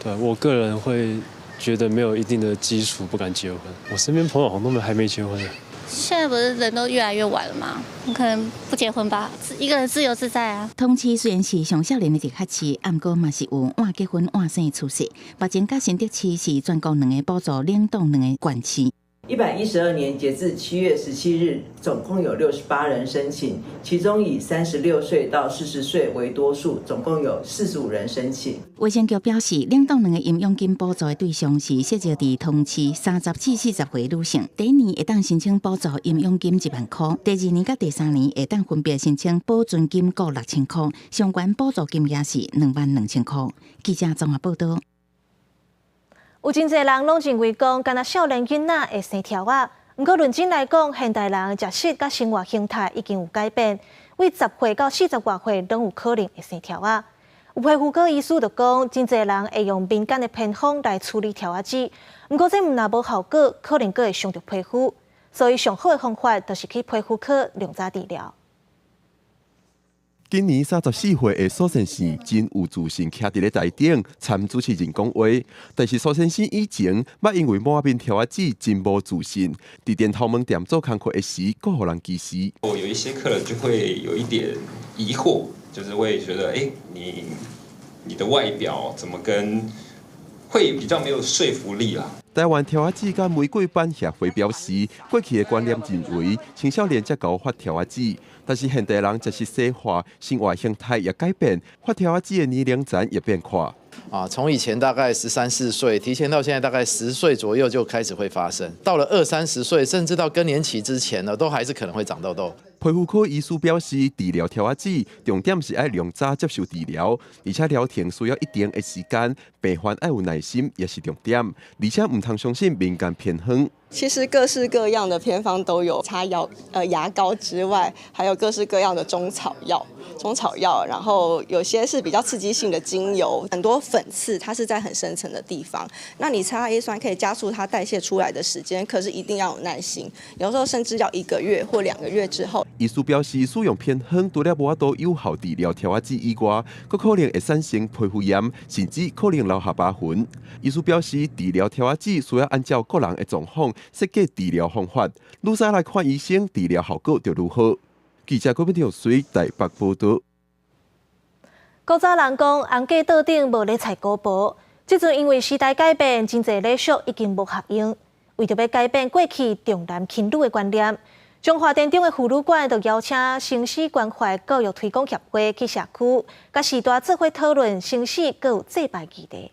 對我個人會覺得沒有一定的基礎不敢結婚。我身邊朋友好像都還沒結婚。現在不是人都越來越晚了嗎？你可能不結婚吧，一個人自由自在啊。桃市雖然是上少年的直轄市，毋過嘛是有晚結婚晚生的趨勢。目前佮新竹市是全國兩个補助冷凍卵的縣市。112年截至7月17日，總共有68人申請，其中以36歲到40歲為多數，總共有45人申請。衛生局表示，冷凍卵的營養金補助的對象是設籍佇桃市30至40歲女性，第一年會當申請補助營養金1萬箍，第二年佮第三年會當分別申請保存金閣6000箍，上懸補助金額是22,000箍。記者綜合報道。有真濟人攏認為講，干焦少年囡仔會生柱仔。毋過論真來講，現代人食食佮生活形態已經有改變，對10歲到40外歲攏有可能會生柱仔。有皮膚科醫師就講，真濟人會用民間的偏方來處理柱仔子，毋過這毋但無效果，可能閣會傷著皮膚。所以上好的方法就是去皮膚科量早治療。今年34歲的蘇先生真有自信，徛佇咧台頂參主持人講話。但是蘇先生以前捌因為滿面柱仔子真無自信，佇電頭毛店做工課的時，閣予人歧視。我有一些客人就會有一點疑惑，就是會覺得，欸，你的外表怎麼跟會比較沒有說服力啦。台灣柱仔子佮玫瑰斑協會表示，過去的觀念認為青少年才𠢕發柱仔子，但是現代人食食西化，生活形態也改變，發柱仔子的年齡層也變寬。啊，從以前大概十三四歲，提前到現在大概10歲左右就開始會發生，到了二三十歲，甚至到更年期之前呢，都還是可能會長痘痘。皮膚科醫師表示，治療柱仔子重點是愛量早接受治療，而且療程需要一定的時間，病患愛有耐心也是重點，而且毋通相信民間偏方。其實各式各樣的偏方都有，擦藥、牙膏之外，還有各式各樣的中草藥、中草藥，然後有些是比較刺激性的精油，很多粉刺它是在很深層的地方，那你擦 A 酸可以加速它代謝出來的時間，可是一定要有耐心，有時候甚至要1個月或2個月之後。醫師表示，使用偏方除了無法度有效治療柱仔子以外，閣可能會產生皮膚炎，甚至可能留下疤痕。醫師表示，治療柱仔子需要按照個人的狀況設計治療方法，愈早來看醫生，治療效果就愈好。記者郭品水台北報道。古早人講，紅嫁桌頂無咧菜姑婆，這陣因為時代改變，真濟禮俗已經無合用。為著欲改變過去重男輕女的觀念，彰化田中的婦女館就邀請生死關懷教育推廣協會去社區，佮序大做伙討論生死閣有祭拜議題。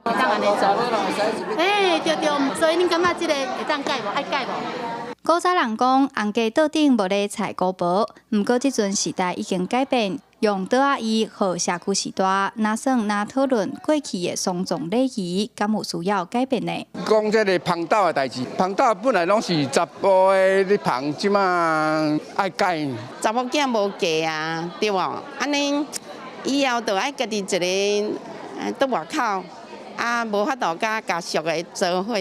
欸，對對，所以恁感覺這個會當改無？愛改無？古早人講，紅嫁桌頂無咧菜姑婆，毋過這陣時代已經改變，用桌仔椅予社區序大，若算若討論過去的喪葬禮儀，敢有需要改變呢？講這個捧斗的代誌，捧斗本來攏是查埔的咧捧，這馬愛改。查某囝無嫁啊，對無？按呢以後就愛家己一个佇外口。啊，無法度佮家屬的做伙，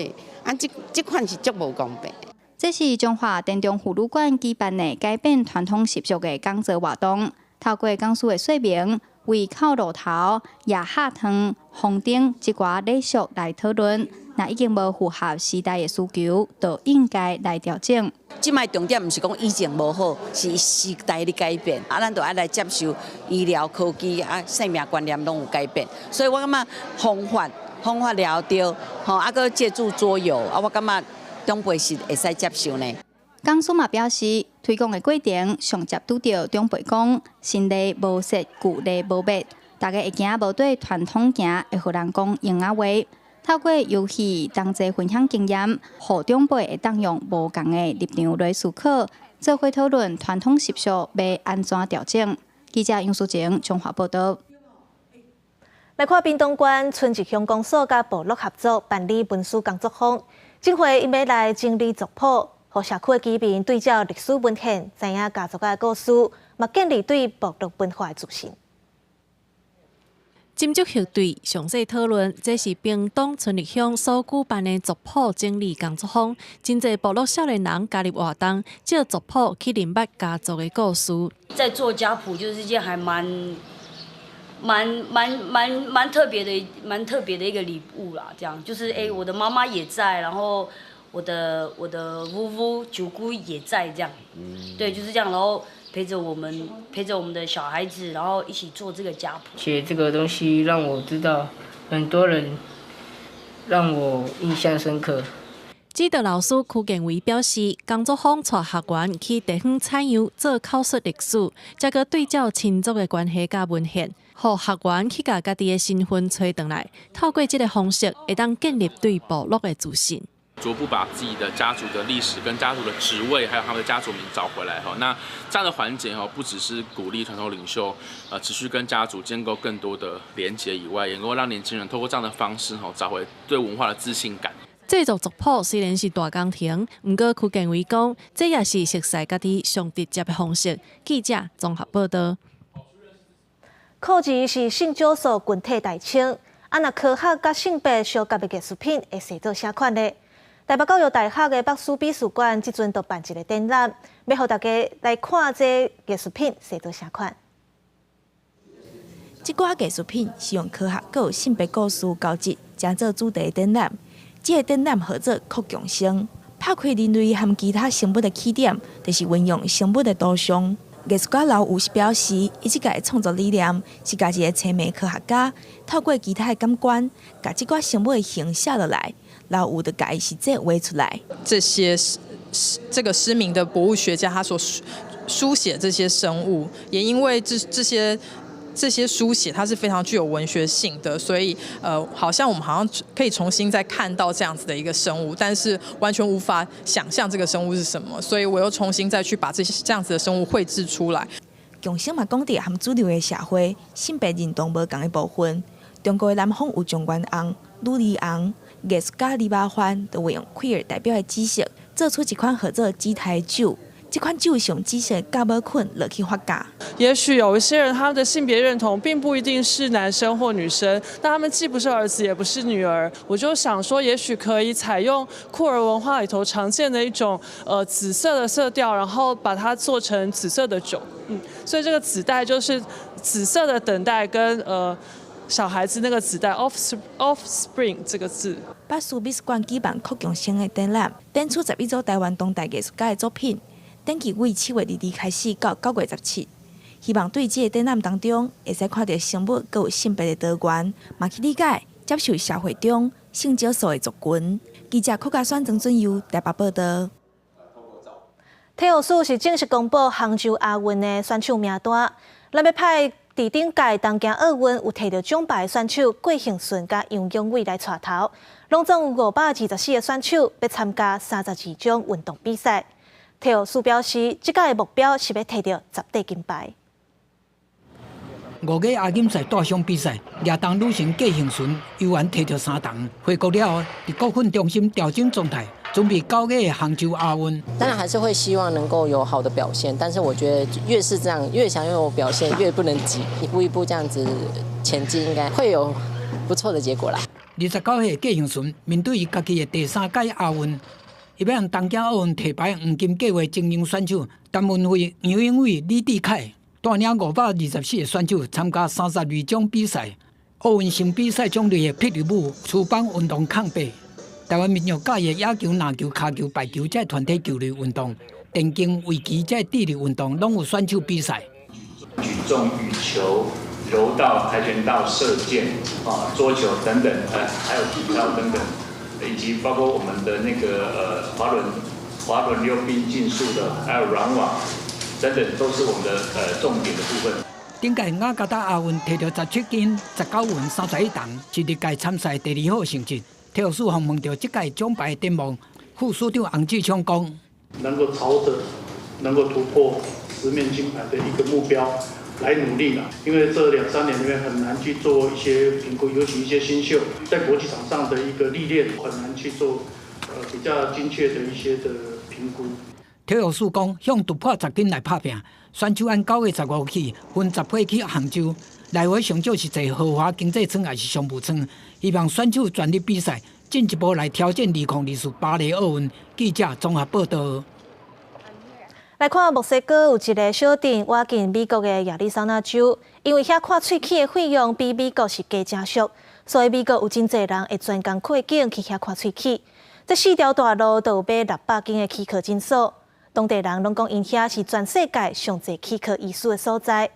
啊，這款是足無公平。這是彰化田中婦女館舉辦的改變傳統習俗的講座活動，透過講師的說明，為哭爐頭、夜下湯、風燈這寡禮俗來討論。若已經無符合時代的需求，就應該來調整。這擺重點毋是講以前無好，是時代的改變，啊，咱就愛來接受醫療科技啊，生命觀念攏有改變，所以我感覺方法方法了對，吼，啊，閣借助桌遊，啊，我感覺長輩是會使接受呢。講師嘛表示，推廣的過程上接拄著長輩講，新禮無說舊禮無滅，大家會驚無綴傳統行，會予人講閒仔話。透過遊戲同齊分享經驗，予長輩會當用無仝的立場來思考，做伙討論傳統習俗欲按怎調整。記者楊淑晴彰化報導。來看屏東縣春日鄉公所佮部落合作辦理文史工作坊，這回𪜶欲來整理族譜，予社區的居民對照歷史文獻，知影家族的故事，嘛建立對部落文化的自信。斟酌核對，詳細討論，這是屏東春日鄉所舉辦的族譜整理工作坊。真濟部落少年人加入活動，藉族譜去認捌家族的故事。在做家譜，就是一件還蠻、蠻、蠻、蠻、蠻特別的、蠻特別的一個禮物啦。這樣就是，欸，我的媽媽也在，然後我的姑姑、舅姑也在，這樣。對，就是這樣，然後陪着我們，陪着我們的小孩子，然後一起做這個家譜。寫這個東西讓我知道很多人，讓我印象深刻。指導老師柯建偉表示，工作坊帶學員去地方採樣做口述歷史，再閣對照親族的關係佮文獻，予學員去共家己的身份揣轉來，透過這个方式，會當建立對部落的自信。逐步把自己的家族的歷史、跟家族的職位，還有他們的家族名找回來哈。那這樣的環節哈，不只是鼓勵傳統領袖持續跟家族建構更多的連結以外，也能夠讓年輕人透過這樣的方式哈，找回對文化的自信感。製作族譜雖然是大工程，毋過柯建偉講，這也是熟似家己上直接的方式。記者綜合報導。酷兒是性少數群體代稱，啊，若科學佮性別相結的藝術品會踅做啥款呢？台北教育大學的北師美術館這陣就辦一个展覽，欲予大家來看這藝術品踅做啥款。這寡藝術品是用科學佮性別故事交織，成做主題展覽。這个展覽號做擴共生，拍開人類和其他生物的起點，就是運用生物的圖像。藝術家劉有是表示，伊這屆的創作理念是共一个痴迷科學家，透過其他的感官，共這寡生物的形寫落來，劉有就共伊實際畫出來。這些是這個失明的博物學家，他所書寫這些生物，也因為這些書寫，它是非常具有文學性的，所以好像我們好像可以重新再看到這樣子的一個生物，但是完全無法想象這個生物是什麼，所以我又重新再去把這些這樣子的生物繪製出來。共生嘛，講著和主流的社會性別認同無仝的部分。中國的南方有狀元紅、女兒紅，藝術家李馬帆就運用 queer 代表的紫色，做出一款號做紫苔酒。這款酒是用紫色酵母菌落去發酵。也許有一些人他們的性別認同並不一定是男生或女生，但他們既不是兒子也不是女兒。我就想說，也許可以採用酷兒文化裡頭常見的一種紫色的色調，然後把它做成紫色的酒。所以這個子代就是紫色的等待跟小孩子那個子代 offspring 這個字。北師美術館舉辦擴共生的展覽，展出11組台灣當代藝術家的作品。展期為7月22開始到9月17，希望對這个展覽當中，會使看著生物閣有性別的多元，嘛去理解接受社會中性少數的族群。記者柯家選、曾俊佑台北報導。體育署是正式公布杭州亞運的選手名單，咱欲派佇頂屆東京奧運有提著獎牌的選手郭婞淳佮楊勇緯來帶頭，攏總有524个選手欲參加32種運動比賽。體育署表示，這屆的目標是欲提著10塊金牌。五個亞錦賽單項比賽，亞當女神郭婞淳猶原提著三銅，回國了後，佇國訓中心調整狀態，準備9月的杭州亞運。當然還是會希望能夠有好的表現，但是我覺得越是這樣，越想要有表現，越不能急，一步一步這樣子前進，應該會有不錯的結果啦。29歲郭婞淳面對伊家己的第三屆亞運。伊欲予東京奧運提牌黃金計畫精英選手陳文慧、楊勇緯、李智凱。帶領524個選手參加32種比賽，奧運性比賽種類的霹靂舞、持棒運動抗白、台灣民族佮意的野球、籃球、跤球、排球這團體球類運動、電競、圍棋這智力運動，攏有選手比賽。舉重、羽球、柔道、跆拳道、射箭、啊桌球等等，還有體操等等，以及包括我們的那個滑輪溜冰、競速的，還有軟網等等，都是我們的重點的部分。頂屆雅加達亞運提著17金、19銀、31銅，是歷屆參賽第二好成績。體育署訪問著這屆獎牌展望，副署長洪志昌講：能夠朝著能夠突破10面金牌的一個目標來努力啦，因為這兩三年裡面很難去做一些評估，尤其一些新秀在國際場上的一個歷練，很難去做比較精確的一些的評估。體育署講，向突破10金來拍拚，選手按9月15起分10批去杭州，來回上少是坐豪華經濟艙抑是商務艙，希望選手全力比賽，進一步來挑戰2024巴黎奧運。記者綜合報道。來看墨西哥有一个小鎮，倚近美國的亞利桑那州，因為遐看喙齒的費用比美國是低誠俗，所以美國有真濟人會專工跨境去遐看喙齒。這四條大路都有欲600間的齒科診所，當地人攏講𪜶遐是全世界上濟齒科醫師的所在。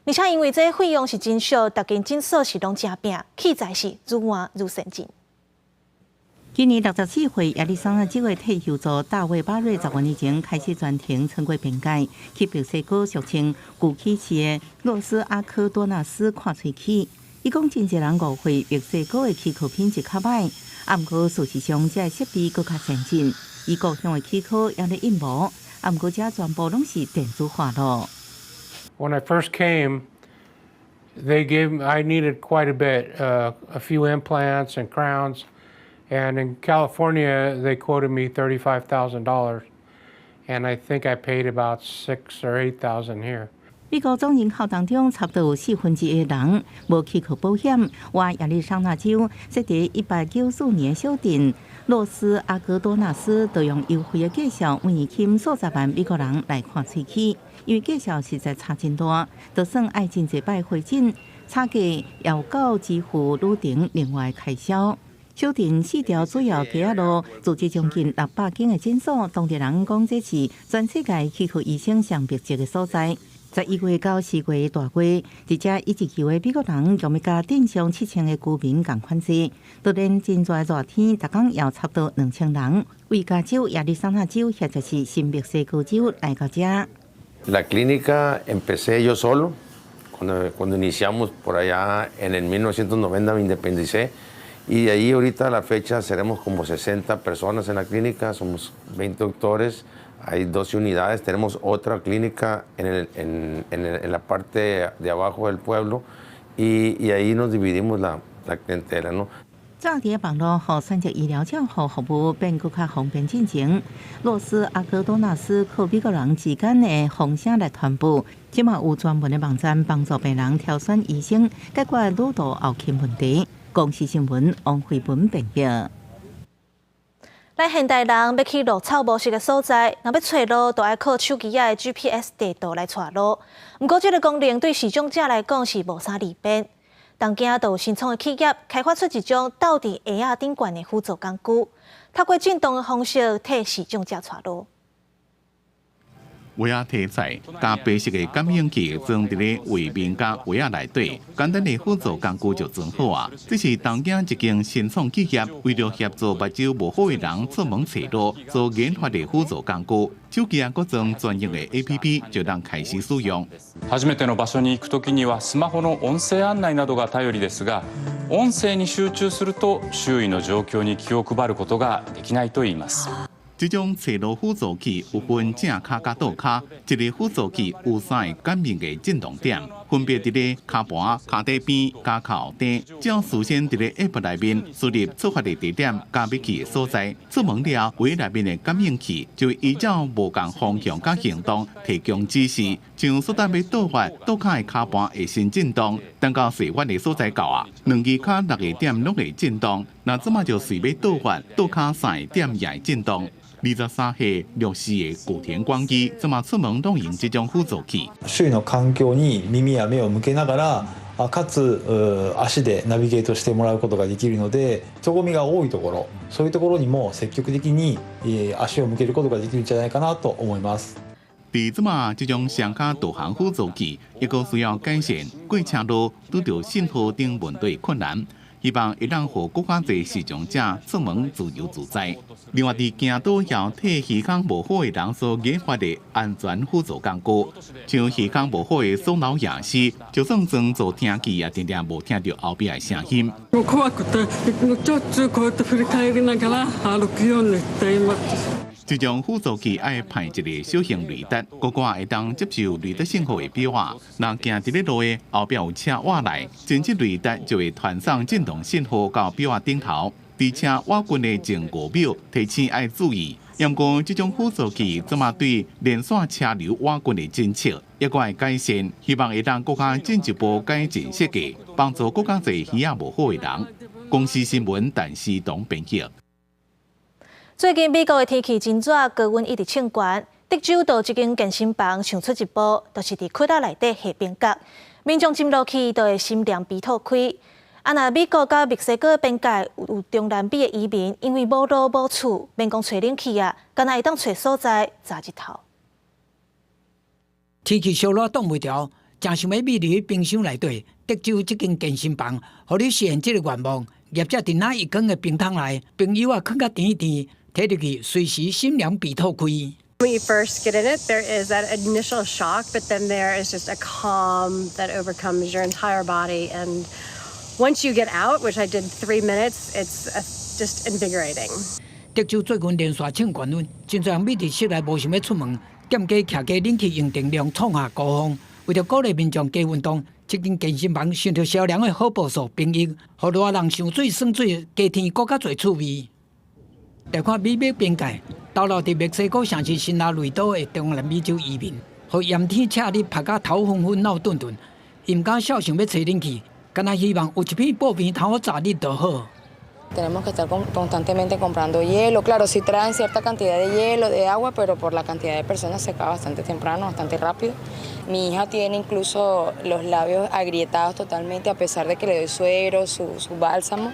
而且因為這費用是真俗，逐間診所是攏誠拚，器材是愈換愈先進。今年64歲，亞利桑那州的退休族大衛巴瑞10多年前開始專程穿過邊界，去墨西哥俗稱舊齒市的洛斯阿科多納斯看喙齒。伊講真濟人誤會墨西哥的齒科品質較䆀，啊，毋過事實上，這个設備閣較先進。伊故鄉的齒科也咧進步，啊，毋過這全部攏是電子化咯。 When I first came, they gave I needed quite a bit, a few implants and crowns. And in California, they quoted me $35,000, and I think I paid about 6 or 8 thousand here. 美國總人口當中，差不多有四分之一的人無齒科保險。倚亞利桑那州設佇1894年小鎮洛斯阿哥多納斯，就用優惠的價數，每年吸引數十萬美國人來看喙齒。因為價數實在差真大，就算愛真濟擺回診，差價也夠支付旅程另外開銷。小鎮四條主要街仔路，組織將近600間的診所，當地人講這是全世界齒科醫生上密集的所在。11月到4月大月，佇遮一日遊的美國人，共欲佮鎮上7000个居民仝款濟。當然真熱熱天，逐工也差不多2000人，為加州、亞利桑那州或者是新墨西哥州來到遮。 La clínica empecé yo solo, cuando iniciamos por allá en el 1990 me independicé y de ahí ahorita a la fecha seremos como 60 personas en la clínica, somos 20 doctores, hay 12 unidades, tenemos otra clínica en la parte de abajo del pueblo y ahí nos dividimos la clientela, ¿no? 早佇網路，予選擇醫療照護服務變閣較方便進前。洛斯阿哥多納斯靠美國人之間的風聲來傳播，這馬有專門的網站幫助病人挑選醫生，解決旅途後勤問題。公視新聞王慧文編譯。咱現代人欲去路草無熟的所在，若欲揣路，就愛靠手機仔的 GPS 地圖來帶路。毋過，這个功能對視障者來講是無啥利便。東京就有新創的企業開發出一種鬥佇鞋仔頂懸的輔助工具，透過震動的方式替視障者帶路。鞋仔體載佮白色的感應器裝佇咧鞋面佮鞋仔內底，簡單的輔助工具就裝好啊。這是東京一間新創企業為著協助目睭無好的人出門揣路，所研發的輔助工具。手機仔閣裝專用的 APP 就通開始使用。初めての場所に行くときにはスマホの音声案内などが頼りですが、音声に集中すると周囲の状況に気を配ることができないといいます。這種揣路輔助器有分正跤佮倒跤，一个輔助器有三个感應的震動點，分別佇咧跤盤、跤底邊、跤口頂。只要事先佇咧 App 內面輸入出發的地點佮欲去的所在，出門了，鞋內面的感應器就會依照無仝方向佮行動提供指示。像說當欲倒發，倒跤的跤盤會先震動，等到始發的所在到啊，兩支跤六个點攏會震動。若這馬就隨欲倒發，倒跤三个點也會震動。23歲弱視的古田廣基，這馬出門攏用這種輔助器。周囲の環境に耳や目を向けながら、かつ足でナビゲートしてもらうことができるので、人混みが多いところ、そういうところにも積極的に足を向けることができるんじゃないかなと思います。佇這馬這種雙跤導航輔助器，抑閣需要改善過車路拄著信號燈問題困難。希望會當予閣較濟視障者出門自由自在。另外，佇行道梟替耳孔無好的人所研發的安全輔助工具，像耳孔無好的蘇老爺師，就算裝助聽器也定定無聽著後壁的聲音。這種輔助器愛配一个小型雷達，閣掛會當接受雷達信號的錶仔。若行佇咧路的後壁有車倚來，偵測雷達就會傳送振動信號到錶仔頂頭。佇車倚近的前5秒提醒愛注意。毋過這種輔助器這馬對連線車流倚近的偵測，抑閣會改善，希望會當閣較進一步改進設計，幫助閣較濟耳仔無好的人。公視新聞陳思東編譯。最近美國的天氣真熱，高溫一直衝懸。德州就這間健身房想出一步，就是佇窟仔內底下冰角，民眾浸落去就會心涼鼻吐開。啊，若美國佮墨西哥邊界有中南美的移民，因為無路無厝，免講揣冷氣啊，干焦會當揣所在遮日頭。天氣燒熱擋袂牢，誠想欲覕入去冰箱內底。德州這間健身房，予你實現這個願望。業者佇那一囥的冰桶內，冰油仔囥甲甜甜，提入去隨時心涼鼻吐開。 When you first get in it, there is that initial shock, but then there is just a calm that overcomes your entire body. And once you get out, which I did 3 minutes, it's just invigorating. 德州最近連續衝懸溫，真濟人覕佇室內無想欲出門，踮家徛家冷氣用電量創下高峰。為著鼓勵民眾加運動，這間健身房想著消涼的好步數冰浴，予熱人上水耍水，加添閣較濟趣味。來看美墨邊界，逗留佇墨西哥城市辛拉雷多的中南美洲移民，予炎天赤日曬甲頭昏昏腦鈍鈍，伊毋敢肖想欲揣冷氣，干焦希望有一片布棚通好遮日就好。 Tenemos que estar constantemente comprando hielo. Claro, sí traen cierta cantidad de hielo, de agua, pero por la cantidad de personas se acaba bastante temprano, bastante rápido. Mi hija tiene incluso los labios agrietados totalmente, a pesar de que le doy suero, su bálsamo,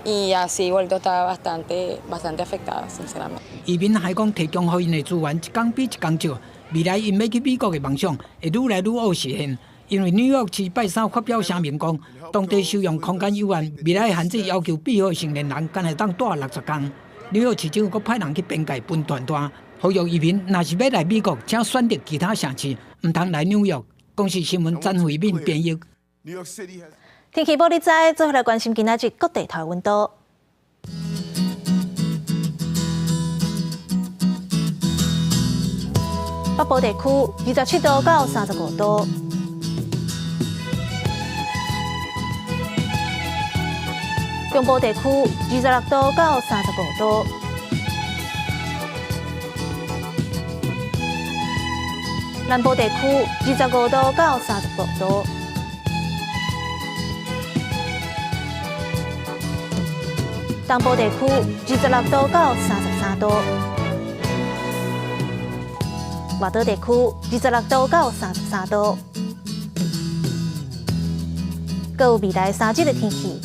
y así igual está bastante, bastante afectada, sinceramente. 移民還講提供予𪜶的資源一工比一工少，未來𪜶欲去美國的夢想會愈來愈烏實現。因為紐約市拜三發表聲明講，當地收容空間有限，未來限制要求庇護成年人干焦會當蹛60工。紐約市政府閣派人去邊界分傳單，呼籲移民若是欲來美國，請選擇其他城市，毋通來紐約。公視新聞詹慧敏編譯。天氣報你知，做伙來關心今仔日各地頭溫度。北部地區27度到35度。中部地區26度到35度。南部地區25度到36度。東部地區26度到33度。外島地區26度到33度。閣有未來3日的天氣。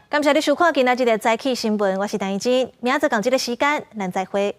感謝你收看今仔日的早起新聞，我是陳怡靜，明仔載仝這个時間，咱再會。